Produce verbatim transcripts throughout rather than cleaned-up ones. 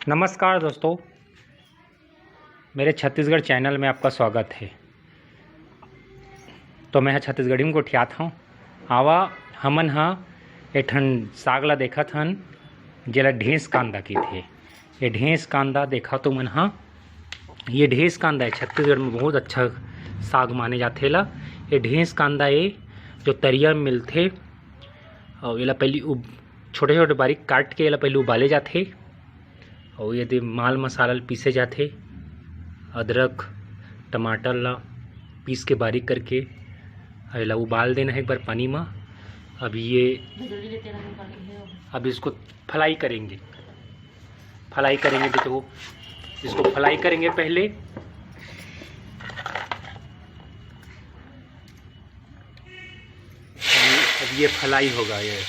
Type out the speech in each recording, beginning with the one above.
नमस्कार दोस्तों, मेरे छत्तीसगढ़ चैनल में आपका स्वागत है। तो मैं ह छत्तीसगढ़ी में गोठियात हूँ। आवा, हमन ह एक ठन साग ला देखत हन, जेला ढेंस कांदा कहिथे। ये ढेंस कांदा देखा तो मन ह, ये ढेंस कांदा है, छत्तीसगढ़ में बहुत अच्छा साग माने जाथे ला। ये ढेंस कांदा ये जो तरिया में मिलथे, और एला पहली उब-, छोटे-छोटे बारीक काट के एला पहली उबाले जाथे, और ये दे माल मसाला ल पीसे जाथे, अदरक, टमाटर ला पीस के बारीक करके, और एला उबाल देना है एक बार पानी में। अब ये, अब इसको फ्राई करेंगे, फ्राई करेंगे। देखो, इसको फ्राई करेंगे पहले। अब ये फ्राई होगा ये।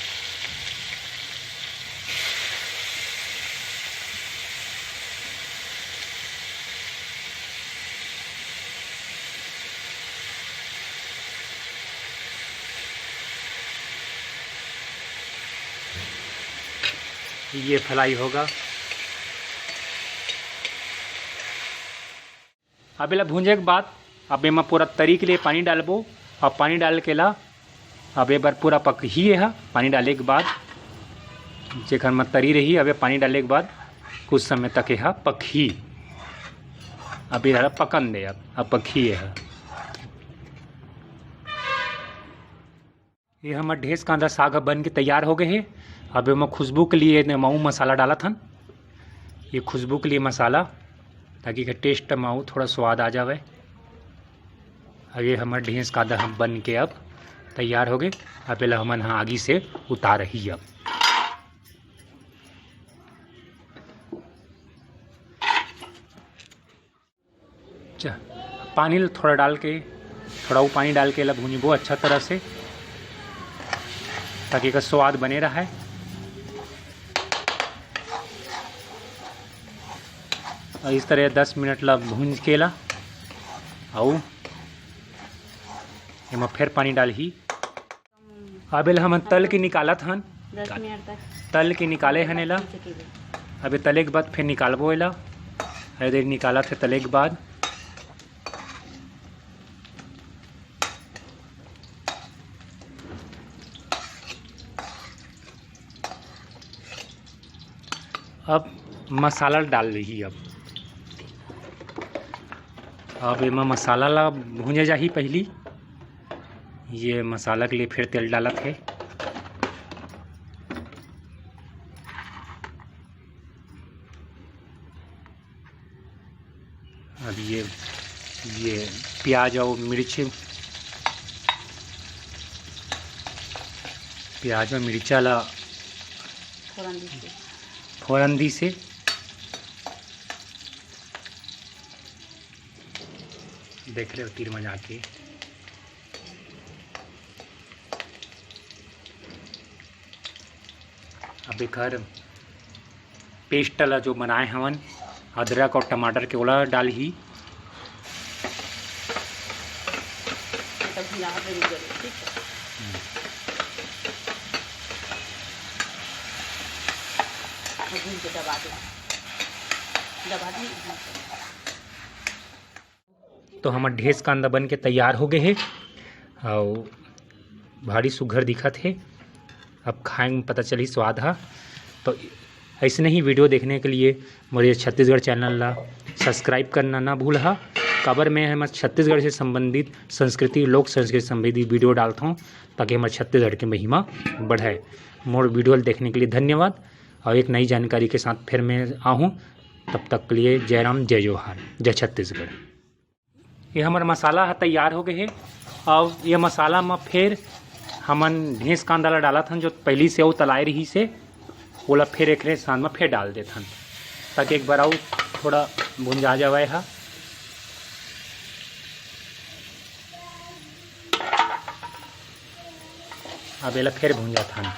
ये फ्राई होगा। अब एला भूंजे के बाद अब एमा पूरा तरी के लिए पानी डालबो। अब पानी डाल के ला अब ए बार पूरा पकही ए ह। पानी डाले के बाद जेखर म तरी रही, अब ए पानी डाले के बाद कुछ समय तक ए ह पकही। अब ए ह पकन दे, अब, अब पकही ए ह। ये हमर ढेंस कांदा साग ह बन के तैयार हो गए हे। अब एमा खुशबू के लिए ने मऊ मसाला डालत हन। ये खुशबू के लिए मसाला, ताकि एकर टेस्ट म अउ थोड़ा स्वाद आ जावे। अब ये हमर ढेंस कांदा ह बन के अब तैयार हो गए। अब एला हमन ह आगी से उतार ही अब। अच्छा, पानी ल थोड़ा डाल के, थोड़ा वो पानी डाल के एला भूंजबो अच्छा तरह से, ताकि एकर स्वाद बने रहे। और इस तरह दस मिनट ला भूंज के ला, अउ एमा फिर पानी डालही। अब एला हमन तल के निकालत हन। दस मिनट तक तल के निकाले हन एला। अब ये तले के बाद फिर निकालबो एला। अरे देख, निकालत हे तले के बाद। अब मसाला डाल रही। अब अब एमा मसाला ला भूंजे जाही पहली। ये मसाला के लिए फिर तेल डालत हे। अब ये, ये प्याज और मिर्च, प्याज और मिर्चा ला फोरन दी से। फोरन दी से। देख रहे हो तीर में जाके। अब एकर पेस्ट ला जो बनाए हवन अदरक और टमाटर के, ओला डालही। तो हमर ढेंस कांदा बन के तैयार हो गए हे, अउ भारी सुघर दिखत हे। अब खाए में पता चली स्वाद हा। तो ऐसने ही वीडियो देखने के लिए मोर छत्तीसगढ़ चैनल ला सब्सक्राइब करना ना भूलहा। काबर मैं हमर छत्तीसगढ़ से संबंधित संस्कृति, लोक संस्कृति संबंधित वीडियो डालत हूँ, ताकि हमर छत्तीसगढ़ के महिमा बढ़े। मोर वीडियो देखने के लिए धन्यवाद, और एक नई जानकारी के साथ फिर मैं आहूँ। तब तक के लिए जय राम, जय जोहार, जय छत्तीसगढ़। ये हमर मसाला ह तैयार हो गए हे। अब ये मसाला म फिर हमन ढेंस कांदा ला डालत हन, जो पहली से वो तलाए रही से, ओला फिर एकरे साथ म फिर डाल देथन, ताकि एक बार अउ थोड़ा भुंजा जावे हा। अब एला फिर भुंजाथन।